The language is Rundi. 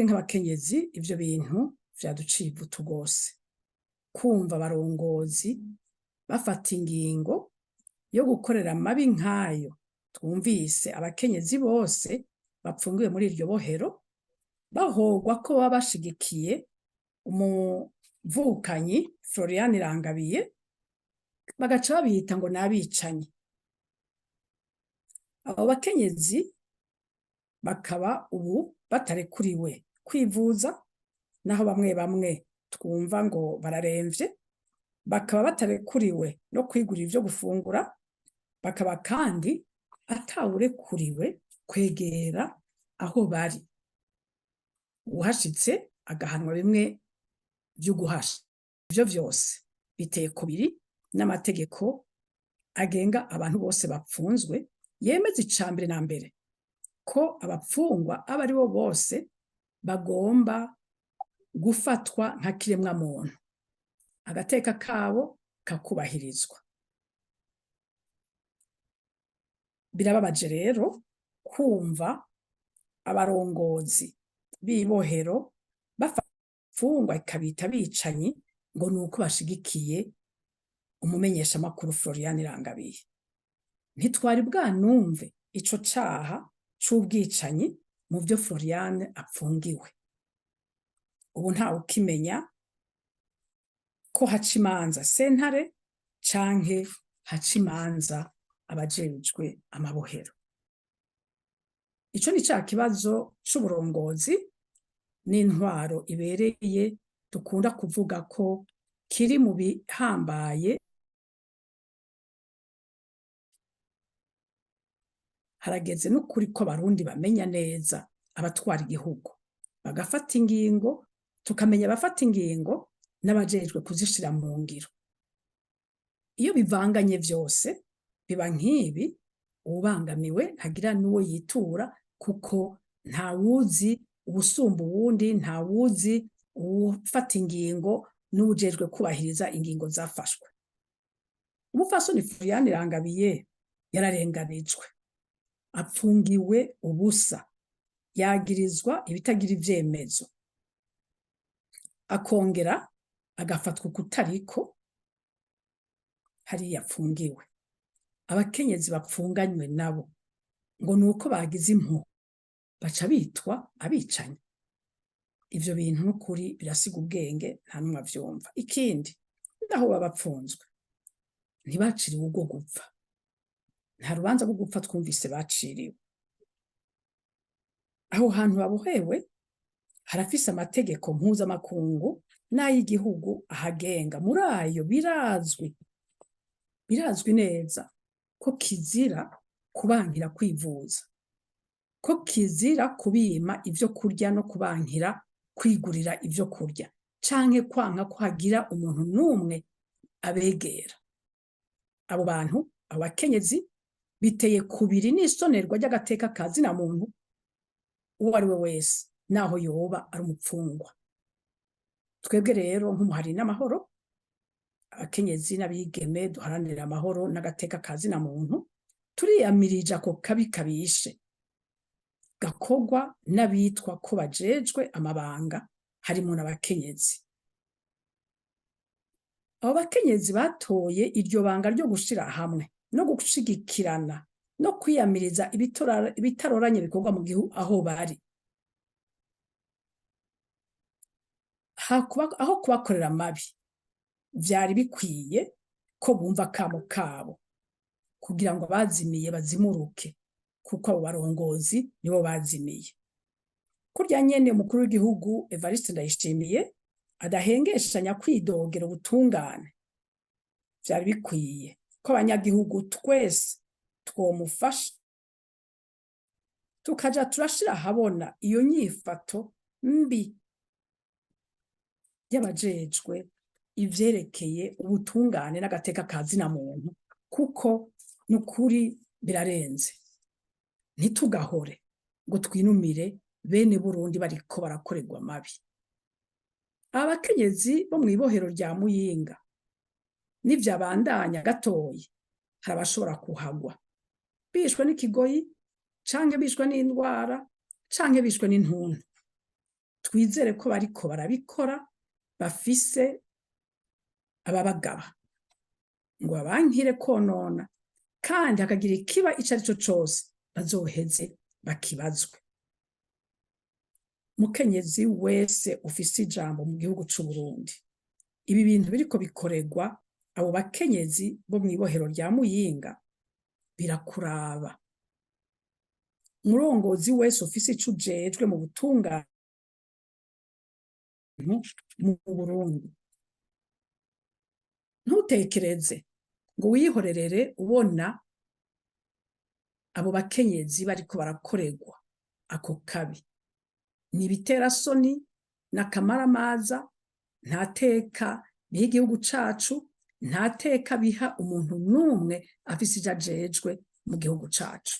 Twebwe nk'abakenyezi ivyo bintu vyaduciye ivutu rwose. Kumva abarongozi bafata ingingo yo gukorera amabi nk'ayo, twumvise abakenyezi bose bapfungiwe muri iryo bohero bahogwa ko baba bashigikiye umuvukanyi Florian Irangabiye, bagaca babita ngo n'abicanyi. Abo bakenyezi bakaba ubu batarekuriwe kwivuza, naho bamwe bamwe twumva ngo bararemvye, bakaba batarekuriwe no kwigurira ivyo gufungura, bakaba kandi atawurekuriwe kwegera aho bari. Uwuhashitse agahanwa bimwe vy'uguhasha. Ivyo vyose biteye kubiri n'amategeko agenga abantu bose bapfunzwe, yemeza icambere na mbere ko abapfungwa abo ari bo bose bagomba gufatwa nka kiremwa muntu, agateka kabo kakubahirizwa. Birababaje rero kumva abarongozi b'ibohero bafungwa ikabita abicanyi ngo nuko bashigikiye umumenyeshamakuru Florian Irangabiye. Ntitwari bwanumve ico caha c'ubwicanyi mu vyo Florian apfungiwe. Ubu ntawe ukimenya ko haca imanza sentare canke haca imanza abajejwe amabohero. Ico ni ca kibazo c'uburongozi n'intwaro ibereye dukunda kuvuga ko kiri mu bihambaye. Harageze n'ukuri ko abarundi bamenya neza abatwara igihugu, bagafata ingingo, tukamenya abafata ingingo n'abajejwe kuzishira mu ngiro. Iyo bivanganye vyose biba nk'ibi, uwubangamiwe ntagira n'uwo yitura, kuko ntawuzi uwusumba uwundi, ntawuzi uwufata ingingo n'uwujejwe kubahiriza ingingo zafashwe. Umupfasoni Florian Irangabiye yararenganijwe, apfungiwe ubusa, yagirizwa ibitagira ivyemezo, akongera agafatwa ukutariko hariya apfungiwe. Abakenyezi bapfunganywe nabo ngo nuko bagize impuhwe baca bitwa abicanyi. Ivyo bintu n'ukuri birasiga ubwenge, nta numwe avyumva. Ikindi, naho baba bapfunzwe ntibaciriwe urwo gupfa, nta rubanza rwo gupfa twumvise baciriwe. Aho hantu babohewe harafise amategeko mpuzamakungu n'ay'igihugu ahagenga. Muri ayo birazwi neza ko kizira kubankira kwivuza, ko kizira kubima ivyo kurya no kubankira kwigurira ivyo kurya, canke kwanka ko hagira umuntu n'umwe abegera. Abo bantu, abo bakenyezi, biteye kubiri n'isonerwa ry'agateka ka zina muntu uwo ari we wese, naho yoba ari umupfungwa. Twebwe rero nk'umuhari n'amahoro, abakenyezi n'abigeme duharanira amahoro n'agateka ka zina muntu, turiyamirije ako kabi kabishe gakorwa n'abitwa ko bajejwe amabanga, harimo n'abakenyezi. Abo bakenyezi batoye iryo banga ryo gushira hamwe no gushigikirana no kwiyamiriza ibitaroranye bikorwa mu gihugu aho bari. Aho kubakorera amabi, vyari bikwiye ko bumva akamo kabo kugira ngo abazimiye bazimuruke, kuko abo barongozi nibo bazimiye. Kurya nyene umukuru w'igihugu Evariste Ndayishimiye adahengeshanya kwidogera ubutungane, vyari bikwiye ko abanyagihugu twese twomufasha tukaja turashira ahabona iyo nyifato mbi y'abajejwe ivyerekeye ubutungane n'agateka ka zina muntu, kuko nukuri birarenze. Ntitugahore ngo twinumire bene Burundi bariko barakorerwa amabi. Abakenyezi bo mw'ibohero rya Muyinga nivyabandanya gatoyi, hari abashobora kuhagwa bishwe n'ikigoyi, canke bishwe n'indwara, canke bishwe n'intuntu. Twizere ko bariko barabikora bafise ababagaba ngo babankire konona, kandi hakagira ikiba ico ari cyo cose, bazoheze bakibazwe. Mukenyezi wese ufise ijambo mu gihugu c'Uburundi, ibi bintu biriko bikorerwa abo bakenyezi bo mw'ibohero rya Muyinga birakuraba. Umurongozi wese ufise ico ujejwe mu butungane mu Burundi, ntutekereze ngo wihorerere ubona abo bakenyezi bariko barakorerwa ako kabi. Ni ibiterasoni n'akamaramaza. Nta teka biha igihugu cacu, nta teka biha umuntu n'umwe afise ico ajejwe mu gihugu cacu.